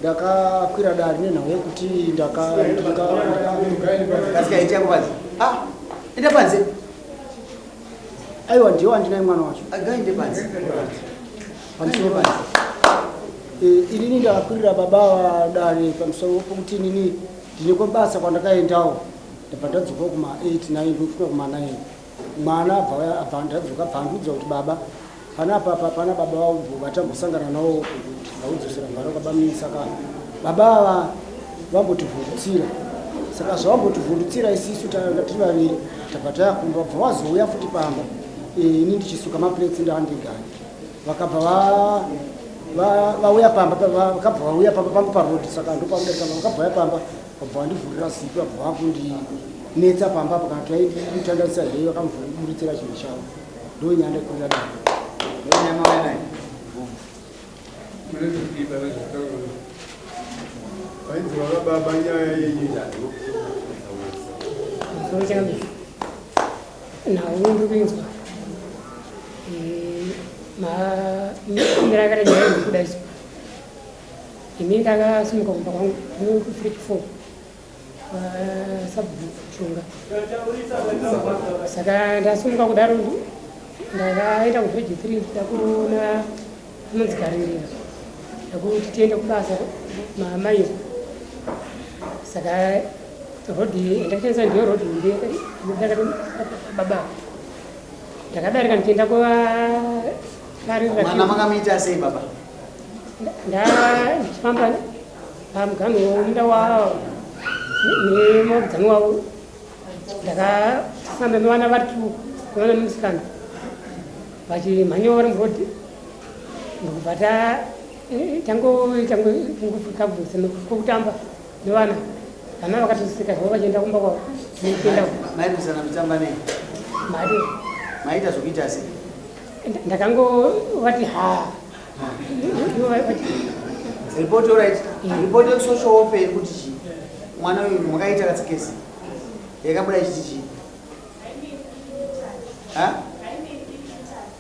Ndakakwira dare nenhau yekuti ndaka Kasika ita yako panze. Ah, enda panze. Aiwa, ndiyo andinaye mwana wacho. Gaende panze. Pamusoro panze. Inini ndakakwirira baba vadare pamusoro pokuti inini ndine kwabasa kwandakaendawo, ndabva ndadzoka kuma 8 9, ndofika kuma 9, mwana abva ndadzoka, abva andiudza kuti, "Baba, panapa pa pana baba vangu vatambosangana navo, ndaudzosera mvara kwabamini." Saka baba ava vambotivhundutsira, saka zvavambotivhundutsira, isisu tanga tiri vaviri, tabva tayakumba, bva vazouya futi pamba. Ini ndichisuka maplates, ndaandigani, vakabva vauya pamba, vakabva vauya pamba pangu parodi. Saka ndopanodarika, vakabva vauya pamba, vabva vandivhurira zipi, vabva vakundinetsa pamba apa. Kana tainditandarisa hei, vakamuvhuritsira chinhu chavo. Ndonyaya ndakurira dare. Nyama waya naye. Mune zvokuipa nezvataura. Vainzi vakababa nyaya yenyu. Musoro changu nhau ndiri kuinzwa mamirakata nyaya iri kudaiso. Ini ndakasimuka kumba kwangu kuvillage 4 sabhuku Shunga. Saka ndasimuka kudaro, ndakaenda kuvillage 3 ndichida kuona anonzi Karindira, ndakuti tiende kubasa maamairo. Saka rodhi yandakashandisa ndiyo rodhi hombe baba. Ndakadarika ndichienda kuvakarira. Mwana makamuita sei, baba? Ndichifamba pamuganho womunda wavo nemudzani wavo, ndakasangana nevana vari two, vana nemusikana, vachimhanya vari murodhi, ndokubva tangokabvunza kwokutamba nevana. Vana vakatoseka zvavo vachienda kumba kwavo nekuenda. Mairwisana muchitamba nei? Mari. Maita zvokuita sei? Ndakangovati ha. Report, alright. Report yekusocial welfare iri kuti chii? Mwana uyu makaita katsikesi yakabuda ichiti chii? Ha?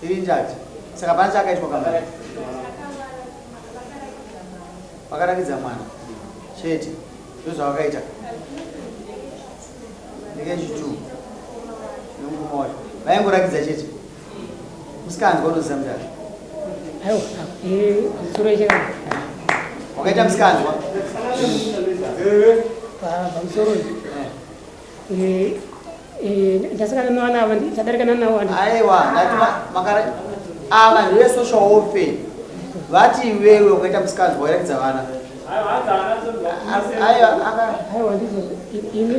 Iri intact. Saka pana chakaitwa kamba vakarakidza mwana chete, ndozvavakaita nekechitu nemukoma wacho, vaingorakidza chete. Musikanzwa unoziva mudaro? Aiwa, musoro yechakana. Wakaita musikanzwa? Pamusoro, ndasangana nevana ava, ndadarikana navo. Aiwa, ndati makara ava ndevesocial welfare, vati iwewe wakaita musikanzwa wairakidza vana. Aiwa, aka Aiwa, ndizvo. Ini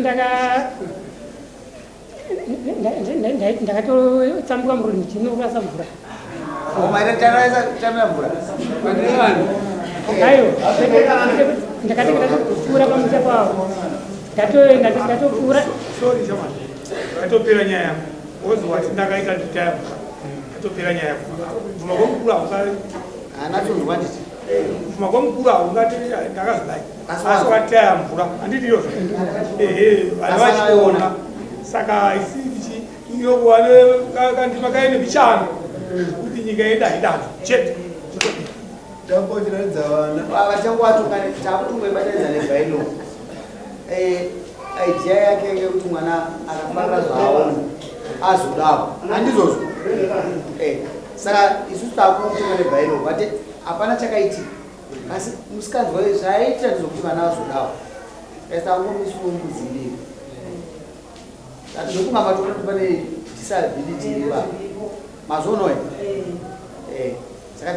ndakatotsambuka murodhi ndichinorasa mvura. Maita mvura? Aiwa, ndakati ndatopfuura pamusha pavo, ndatopfuura. Sorry shamani, yatopera nyaya yako. Wozi wati ndakaita nditaya mvura, yatopera nyaya yako. Bvuma kwemukuru haunga Anatsonzwa nditi. Bvuma kwemukuru haungati ndakazodai. Asi asi wataya mvura, handiti iyozvo? Ehe, vana Asi vachiona. Saka isi tichi inokuva kandima kaine michano kuti nyika yedu haidazvo chete. Tambochiratidza vana. Vachangowatuka, takutongoibatanidza nebylaw. Idea yake ngekuti mwana akafarira zvaaona azodawo, handizvozvo? Saka isusu takutonga nebylaw, but hapana chakaitika. Asi musikanzwa zvaiitira ndezvokuti vana vazodawo, asi tangomiswa mbudzi mbiri. Zvokunga matoona kuti pane disability iri baba mazvoonoe. Saka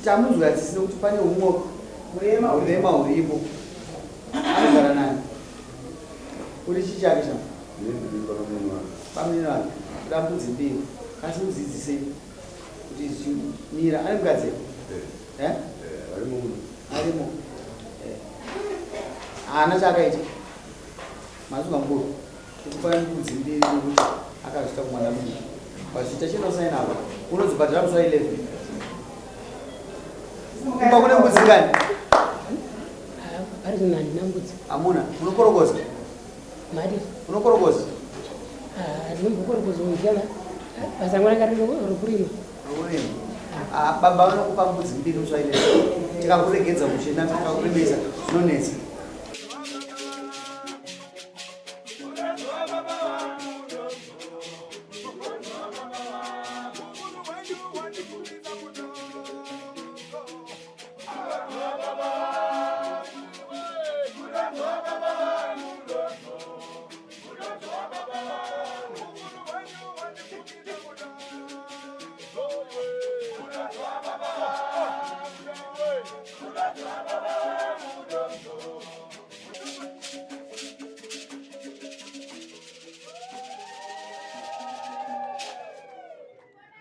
tamunzwira tsitsi nekuti pane humwe urema huripo. Anogara nani? Uri chii chake chama? Pamene wake. Kuda mbudzi mbiri, asi mudzidzisei kuti zvimira. Ane mukadzi? Eh? Arimo. Haana chaakaita. Mazunga mukuru, kukupa mbudzi mbiri nekuti akazvita kumwana mudiki. Pazviita chinosaina apa, unodzibhadhara musi wa11. Kumba kune mbudzi ngani? Pari zvino handina mbudzi. Hamuna? Unokorokoza? Mari. Unokorokoza? Ndinombokorokoza ndiana, basa rangu ranga riri rokurima. Rokurima. Ah, baba vanokupa mbudzi mbiri musi wa11. Tikakuregedza kuchena, tikakurebesa zvinonetsa. Baba.